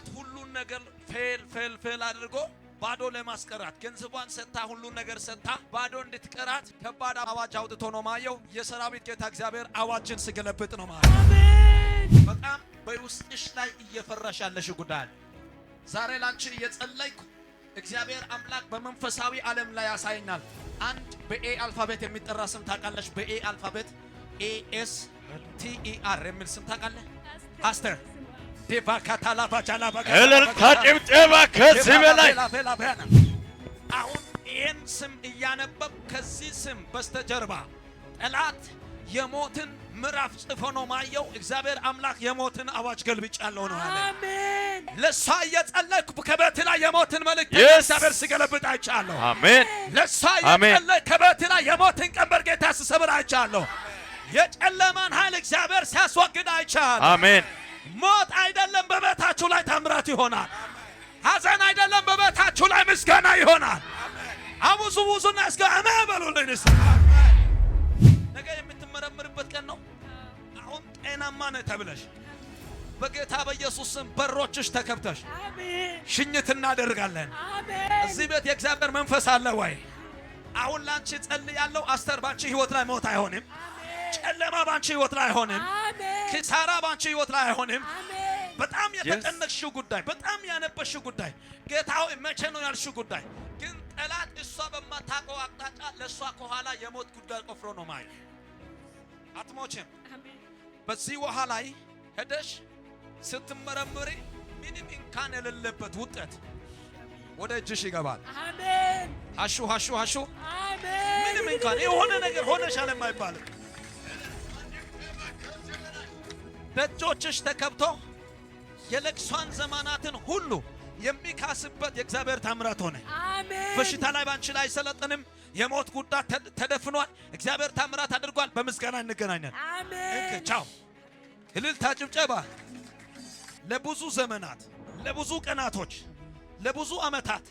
ጠላት ሁሉን ነገር fail fail fail አድርጎ ባዶ ለማስቀራት፣ ገንዘቧን ሰጥታ፣ ሁሉን ነገር ሰጥታ ባዶ እንድትቀራት ከባድ አዋጅ አውጥቶ ነው ማየው። የሰራዊት ጌታ እግዚአብሔር አዋጅን ስገለብጥ ነው ማየው። በጣም በውስጥሽ ላይ እየፈራሽ ያለሽ ጉዳይ አለ። ዛሬ ላንቺ እየጸለይኩ እግዚአብሔር አምላክ በመንፈሳዊ ዓለም ላይ ያሳየኛል። አንድ በ A alphabet የሚጠራ ስም ታውቃለሽ? በ A alphabet ASTER የሚል ስም ታውቃለህ? አስተር ዴቫ ካታላባ ጃላባ። እልልታ ጭብጨባ ከዚህ በላይ። አሁን ይህን ስም እያነበብ ከዚህ ስም በስተጀርባ ጠላት የሞትን ምዕራፍ ጽፎ ነው ማየው። እግዚአብሔር አምላክ የሞትን አዋጅ ገልብጫለሁ ነው አለ። አሜን። ለሷ እየጸለይኩ ከቤት ላይ የሞትን መልእክት እግዚአብሔር ሲገለብጥ አይቻለሁ። አሜን። ለሷ አሜን። እየጸለይኩ ከቤት ላይ የሞትን ቀንበር ጌታ ሲሰብር አይቻለሁ። የጨለማን ኃይል እግዚአብሔር ሲያስወግድ አይቻለሁ። አሜን። ሞት አይደለም በቤታችሁ ላይ ታምራት ይሆናል። ሐዘን አይደለም በቤታችሁ ላይ ምስጋና ይሆናል። አቡዙ ውዙና እስከ አሜን በሉልኝ። እስኪ ነገ የምትመረምርበት ቀን ነው። አሁን ጤናማ ነህ ተብለሽ በጌታ በኢየሱስ ስም በሮችሽ ተከፍተሽ አሜን። ሽኝት እናደርጋለን። አሜን። እዚህ ቤት የእግዚአብሔር መንፈስ አለ ወይ? አሁን ላንቺ ጸልያለሁ። አስተር፣ ባንቺ ህይወት ላይ ሞት አይሆንም። ጨለማ ባንቺ ህይወት ላይ አይሆንም። አሜን። ኪሳራ ባንቺ ህይወት ላይ አይሆንም። አሜን። በጣም የተጨነቅሽው ጉዳይ፣ በጣም ያነበሽው ጉዳይ፣ ጌታ ሆይ መቼ ነው ያልሽው ጉዳይ ግን ጠላት እሷ በማታውቀው አቅጣጫ ለእሷ ከኋላ የሞት ጉድጓድ ቆፍሮ ነው ማየው። አትሞችም። አሜን። በዚህ ውሃ ላይ ሄደሽ ስትመረምሪ ምንም እንከን የሌለበት ውጤት ወደ እጅሽ ይገባል። አሜን። ሀሹ ሀሹ ሀሹ። አሜን። ምንም እንከን የሆነ ነገር ሆነሻል የማይባልም፣ ደጆችሽ ተከብቶ የለቅሷን ዘመናትን ሁሉ የሚካስበት የእግዚአብሔር ታምራት ሆነ። አሜን። በሽታ ላይ ባንቺ ላይ አይሰለጥንም። የሞት ጉዳት ተደፍኗል። እግዚአብሔር ታምራት አድርጓል። በምስጋና እንገናኛለን። አሜን። ቻው። እልልታ፣ ጭብጨባ። ለብዙ ዘመናት፣ ለብዙ ቀናቶች፣ ለብዙ ዓመታት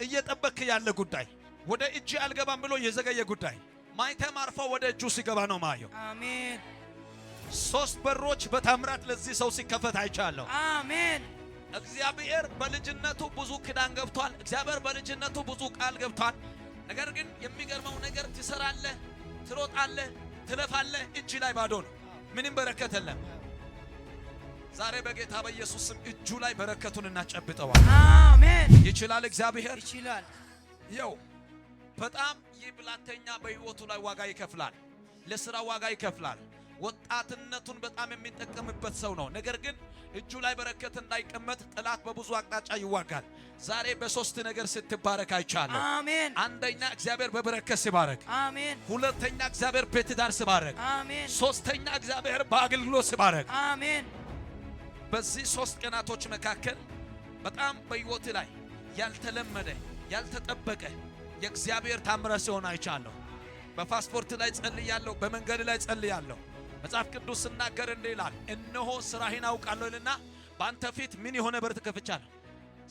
እየጠበክ ያለ ጉዳይ፣ ወደ እጅ አልገባም ብሎ የዘገየ ጉዳይ ማይተም አርፎ ወደ እጁ ሲገባ ነው ማየው። አሜን። ሶስት በሮች በታምራት ለዚህ ሰው ሲከፈት አይቻለሁ። አሜን። እግዚአብሔር በልጅነቱ ብዙ ኪዳን ገብቷል። እግዚአብሔር በልጅነቱ ብዙ ቃል ገብቷል። ነገር ግን የሚገርመው ነገር ትሰራለህ፣ ትሮጣለህ፣ ትለፋለህ፣ እጅ ላይ ባዶ ነው። ምንም በረከት የለም። ዛሬ በጌታ በኢየሱስ ስም እጁ ላይ በረከቱን እናጨብጠዋል። አሜን። ይችላል እግዚአብሔር። ይችላል። ይው በጣም ይህ ብላቴና በህይወቱ ላይ ዋጋ ይከፍላል። ለስራ ዋጋ ይከፍላል። ወጣትነቱን በጣም የሚጠቀምበት ሰው ነው። ነገር ግን እጁ ላይ በረከት እንዳይቀመጥ ጠላት በብዙ አቅጣጫ ይዋጋል። ዛሬ በሶስት ነገር ስትባረክ አይቻለሁ። አሜን። አንደኛ እግዚአብሔር በበረከት ሲባረክ፣ አሜን። ሁለተኛ እግዚአብሔር በትዳር ሲባረክ፣ አሜን። ሶስተኛ እግዚአብሔር በአገልግሎት ሲባረክ። አሜን። በዚህ 3 ቀናቶች መካከል በጣም በህይወት ላይ ያልተለመደ፣ ያልተጠበቀ የእግዚአብሔር ታምራት ሲሆን አይቻለሁ። በፓስፖርት ላይ ጸልያለሁ፣ በመንገድ ላይ ጸልያለሁ። መጽሐፍ ቅዱስ ስናገር እንዲህ ይላል፣ እነሆ ስራህን አውቃለሁ ይልና በአንተ ፊት ምን የሆነ በር ከፍቻለሁ?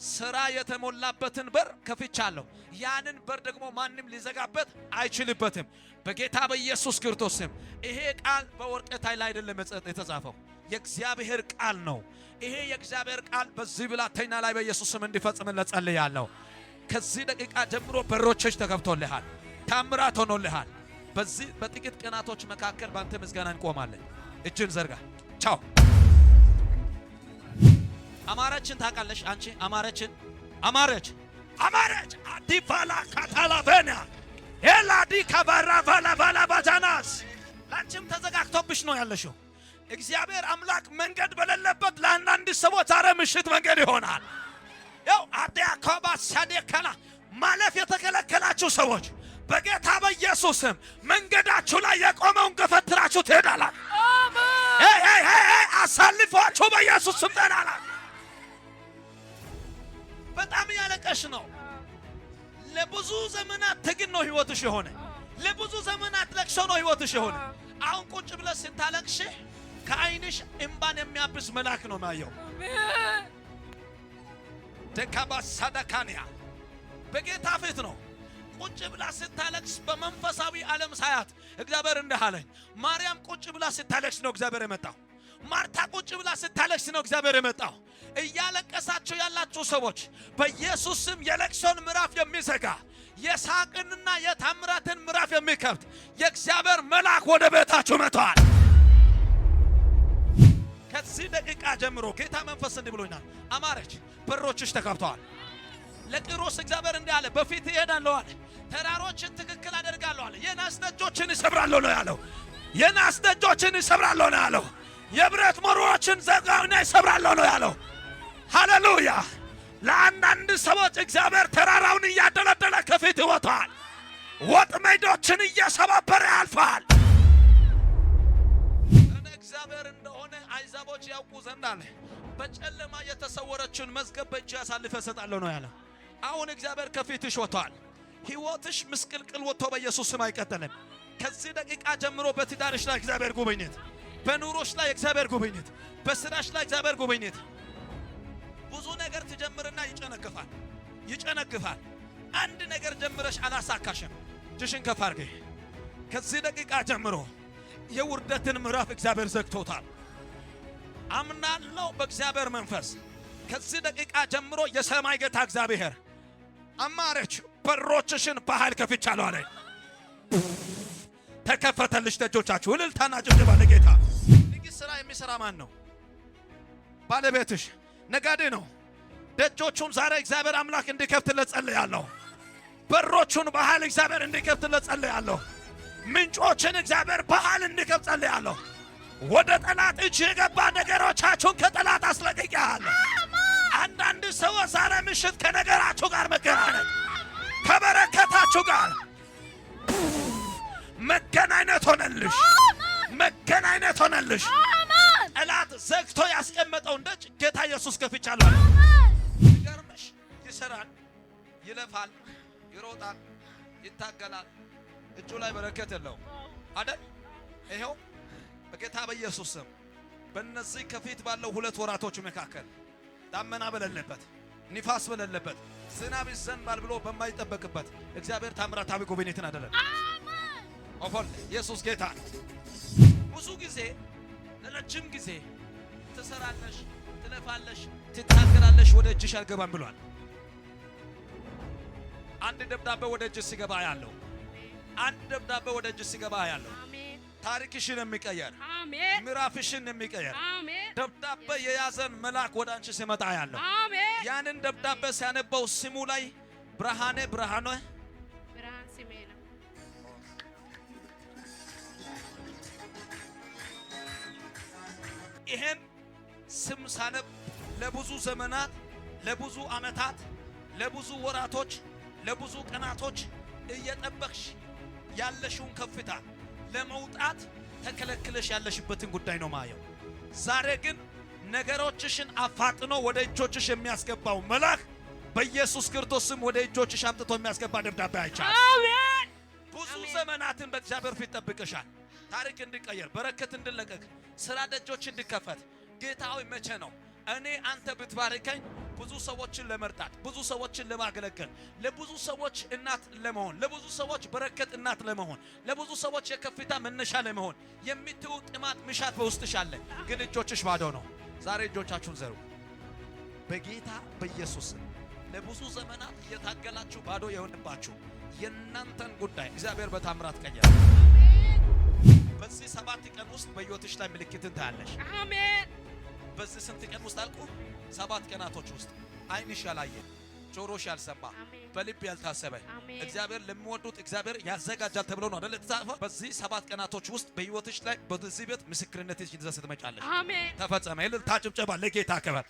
ስራ የተሞላበትን በር ከፍቻለሁ። ያንን በር ደግሞ ማንም ሊዘጋበት አይችልበትም። በጌታ በኢየሱስ ክርስቶስ ስም ይሄ ቃል በወረቀት ላይ አይደለም የተጻፈው፣ የእግዚአብሔር ቃል ነው። ይሄ የእግዚአብሔር ቃል በዚህ ብላቴና ላይ በኢየሱስ ስም እንዲፈጽምለት ጸልያለሁ። ከዚህ ደቂቃ ጀምሮ በሮችሽ ተከፍቶልሃል፣ ታምራት ሆኖልሃል። በዚህ በጥቂት ቀናቶች መካከል ባንተ ምስጋና እንቆማለን። እጅን ዘርጋ። ቻው። አማረችን ታውቃለሽ አንቺ? አማረችን፣ አማረች፣ አማረች፣ አዲፋላ ካታላቬና ኤላዲ ካባራ ቫላ ቫላ ባጃናስ። ላንቺም ተዘጋግቶብሽ ነው ያለሽው። እግዚአብሔር አምላክ መንገድ በሌለበት ለአንዳንድ ሰዎች ዛሬ ምሽት መንገድ ይሆናል። ያው አዲያኮባ ሳዴከና ማለፍ የተከለከላችሁ ሰዎች በጌታ በኢየሱስ ስም መንገዳችሁ ላይ የቆመውን ገፈትራችሁ ትሄዳላችሁ። ሄይ ሄይ ሄይ ሄይ፣ አሳልፏችሁ በኢየሱስ ስም ትሄዳላችሁ። በጣም እያለቀሽ ነው። ለብዙ ዘመናት ትግል ነው ህይወትሽ የሆነ። ለብዙ ዘመናት ለቅሶ ነው ህይወትሽ የሆነ። አሁን ቁጭ ብለሽ ስታለቅሽ ከአይንሽ እምባን የሚያብስ መልአክ ነው ማየው። ደካባ ሳዳካንያ በጌታ ፊት ነው። ቁጭ ብላ ስታለቅስ በመንፈሳዊ ዓለም ሳያት እግዚአብሔር እንዲህ አለኝ። ማርያም ቁጭ ብላ ስታለቅስ ነው እግዚአብሔር የመጣው። ማርታ ቁጭ ብላ ስታለቅስ ነው እግዚአብሔር የመጣው። እያለቀሳችሁ ያላችሁ ሰዎች በኢየሱስ ስም የለቅሶን ምዕራፍ የሚዘጋ፣ የሳቅንና የታምራትን ምዕራፍ የሚከፍት የእግዚአብሔር መልአክ ወደ ቤታችሁ መጥቷል። ከዚህ ደቂቃ ጀምሮ ጌታ መንፈስ እንዲህ ብሎኛል። አማረች፣ በሮችሽ ተከፍተዋል። ለቂሮስ እግዚአብሔር እንዲህ አለ፣ በፊት እሄዳለሁ አለ። ተራሮችን ትክክል አደርጋለሁ አለ። የናስ ደጆችን እሰብራለሁ ነው ያለው። የናስ ደጆችን እሰብራለሁ ነው ያለው። የብረት መሮዎችን ዘጋውና እሰብራለሁ ነው ያለው። ሃሌሉያ! ለአንዳንድ ሰዎች እግዚአብሔር ተራራውን እያደለደለ ከፊት ይወጣል። ወጥመዶችን እየሰባበረ ያልፋል። እኔ እግዚአብሔር እንደሆነ አሕዛቦች ያውቁ ዘንድ አለ። በጨለማ የተሰወረችውን መዝገብ በእጅ አሳልፌ እሰጣለሁ ነው ያለው። አሁን እግዚአብሔር ከፊትሽ ወጥቷል። ሕይወትሽ ምስቅልቅል ወጥቶ በኢየሱስ ስም አይቀጥልም። ከዚህ ደቂቃ ጀምሮ በትዳርሽ ላይ እግዚአብሔር ጉብኝት፣ በኑሮሽ ላይ እግዚአብሔር ጉብኝት፣ በስራሽ ላይ እግዚአብሔር ጉብኝት። ብዙ ነገር ትጀምርና ይጨነግፋል፣ ይጨነግፋል። አንድ ነገር ጀምረሽ አላሳካሽም። እጅሽን ከፍ አድርጊ። ከዚህ ደቂቃ ጀምሮ የውርደትን ምዕራፍ እግዚአብሔር ዘግቶታል። አምናለሁ በእግዚአብሔር መንፈስ። ከዚህ ደቂቃ ጀምሮ የሰማይ ጌታ እግዚአብሔር አማረች፣ በሮችሽን በኃይል ከፍቻለሁ አለኝ። ተከፈተልሽ ደጆቻችሁ። እልልታና ጭብጨባ ለጌታ። ንግድ ስራ የሚሰራ ማን ነው? ባለቤትሽ ነጋዴ ነው። ደጆቹን ዛሬ እግዚአብሔር አምላክ እንዲከፍትለት ጸልያለሁ። በሮቹን በኃይል እግዚአብሔር እንዲከፍትለት ጸልያለሁ። ምንጮችን እግዚአብሔር በኃይል እንዲከፍት ጸልያለሁ። ወደ ጠላት እጅ የገባ ነገሮቻችሁን ከጠላት አስለቅቄአለሁ። አንዳንድ ሰዎች ዛሬ ምሽት ከነገራችሁ ጋር መገናኘት፣ ከበረከታችሁ ጋር መገናኘት ሆነልሽ፣ መገናኘት ሆነልሽ። ጠላት ዘግቶ ያስቀመጠውን ደጅ ጌታ ኢየሱስ ከፍቻለሁ አለ። ይገርምሽ፣ ይሰራል፣ ይለፋል፣ ይሮጣል፣ ይታገላል። እጁ ላይ በረከት የለውም አይደል? ይኸው በጌታ በኢየሱስ ስም በእነዚህ ከፊት ባለው 2 ወራቶች መካከል ዳመና በሌለበት፣ ንፋስ በሌለበት፣ ዝናብ ይዘንባል ብሎ በማይጠበቅበት እግዚአብሔር ታምራታዊ ጉብኝትን አደረገ። ኦፎል ኢየሱስ ጌታ ነው። ብዙ ጊዜ ለረጅም ጊዜ ትሰራለሽ፣ ትለፋለሽ፣ ትታገላለሽ፣ ወደ እጅሽ አልገባም ብሏል። አንድ ደብዳቤ ወደ እጅ ሲገባ ያለው፣ አንድ ደብዳቤ ወደ እጅ ሲገባ ያለው ታሪክሽን የሚቀየር፣ ምዕራፍሽን የሚቀየር ደብዳቤ የያዘን መልአክ ወደ አንቺ ሲመጣ ያለው፣ ያንን ደብዳቤ ሲያነበው ስሙ ላይ ብርሃኔ ብርሃነ ብርሃን ስሜ ነው። ይሄን ስም ሳነብ ለብዙ ዘመናት፣ ለብዙ ዓመታት፣ ለብዙ ወራቶች፣ ለብዙ ቀናቶች እየጠበቅሽ ያለሽውን ከፍታ ለመውጣት ተከለክለሽ ያለሽበትን ጉዳይ ነው ማየው። ዛሬ ግን ነገሮችሽን አፋጥኖ ወደ እጆችሽ የሚያስገባው መልአክ በኢየሱስ ክርስቶስ ስም ወደ እጆችሽ አምጥቶ የሚያስገባ ደብዳቤ አይቻለሁ። አሜን። ብዙ ዘመናትን በእግዚአብሔር ፊት ጠብቀሻል። ታሪክ እንዲቀየር፣ በረከት እንዲለቀቅ፣ ስራ ደጆች እንዲከፈት። ጌታ ሆይ መቼ ነው እኔ አንተ ብትባርከኝ ብዙ ሰዎችን ለመርዳት፣ ብዙ ሰዎችን ለማገለገል፣ ለብዙ ሰዎች እናት ለመሆን፣ ለብዙ ሰዎች በረከት እናት ለመሆን፣ ለብዙ ሰዎች የከፍታ መነሻ ለመሆን የምትው ጥማት ምሻት በውስጥሽ አለ። ግን እጆችሽ ባዶ ነው። ዛሬ እጆቻችሁን ዘሩ። በጌታ በኢየሱስ ለብዙ ዘመናት እየታገላችሁ ባዶ የሆነባችሁ የእናንተን ጉዳይ እግዚአብሔር በታምራት ቀየረ። በዚህ 7 ቀን ውስጥ በሕይወትሽ ላይ ምልክትን ታያለሽ። አሜን። በዚህ ስንት ቀን ውስጥ አልኩ? 7 ቀናቶች ውስጥ ዓይንሽ ያላየ፣ ጆሮሽ ያልሰማ፣ በልብ ያልታሰበ እግዚአብሔር ለሚወዱት እግዚአብሔር ያዘጋጃል ተብሎ ነው አይደል የተጻፈው? በዚህ 7 ቀናቶች ውስጥ በሕይወትሽ ላይ በዚህ ቤት ምስክርነትሽ ይዘሽ ትመጫለሽ። አሜን። ተፈጸመ። እልልታ ጭብጨባ ለጌታ ክብር።